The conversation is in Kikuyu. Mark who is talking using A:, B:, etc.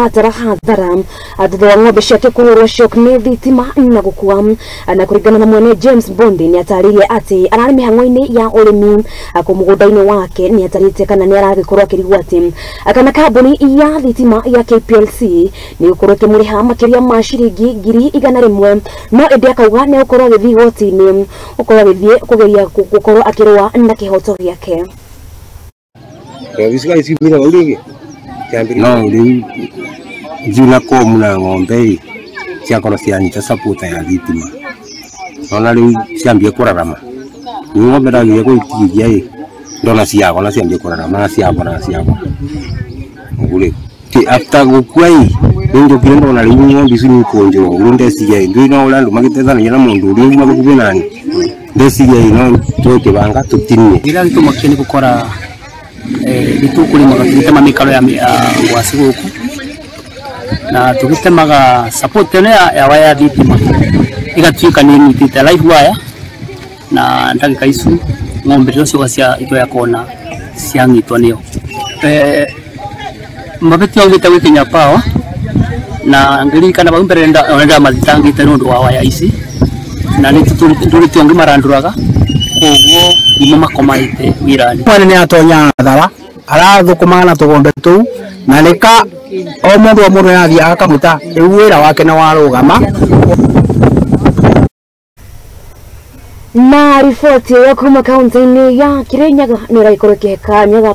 A: aratara hathara thutha wa ng'ombe ciake kũhũrwo shock nĩ thitima na gũkua. Na kũringana na mwene James Bondi nĩ atarĩirie atĩ ararĩ mĩhang'o-inĩ ya ũrĩmi kũ mũgũnda-inĩ wake. Nĩ atarĩte kana nĩ aragĩkorwo akĩrigwo atĩ kana kambuni ya thitima ya KPLC nĩ gũkorwo ĩkĩmũrĩha makĩria ma ciringi 100,000, no ĩndĩ akauga nĩ gũkorwo agĩthiĩ igoti-inĩ gũkorwo agĩthiĩ kũgeria gũkorwo akĩrũa na kĩhoto gĩake.
B: No riu ngiuna komu na ng'ombe ciakorwo cianyita sapota ya thitima, ona riu ciambie kũrarama. Riu ng'ombe ndagirie gũitigithia ĩ ndona ciagwa na ciambie kũrarama na ciagwa na ciagwa ũguo rĩu after gũkua ĩ nĩnjũkire ndona rĩu ng'ombe ici nĩikũnjwo ũguo ndeciria ĩ ndũĩ no ũrĩa andũ magĩteithanagia na mũndũ ũrĩa uma gũkuhĩ nani, ndeciria ĩ no tũkĩbanga tũtinie.
C: Kĩrĩa gĩtũmakia nĩ gũkora nĩtũkũrĩmaga tũgĩtema mĩkaro ya ngwacĩ gũkũ na tũgĩtemaga support ĩno ya waya ya thitima ĩgatuĩka nĩ ĩnyitĩte live wire, na ndagĩka icu ng'ombe rĩrĩa cioka cia itoya kona cianyitwo nĩyo. Mabeti augĩte gwĩ Kenya Power na ngĩririkana bau mbere ndamathitangĩte nĩ ũndũ wa waya ici na nĩ tũrĩte ũngĩ marandũraga koguo nĩmo makomaĩte wĩra-inĩ.
D: Mwene nĩ atonya thara arathũkũmaga na tũgombe tũu na nĩka o mũndũ o mũndũ nĩathiaga akamwĩta rĩu wĩra wake nĩ warũgama.
A: Na riboti ĩyo kuma kaunti-inĩ ya Kirinyaga nĩ ĩragĩkorwo ĩkĩhe kanya ga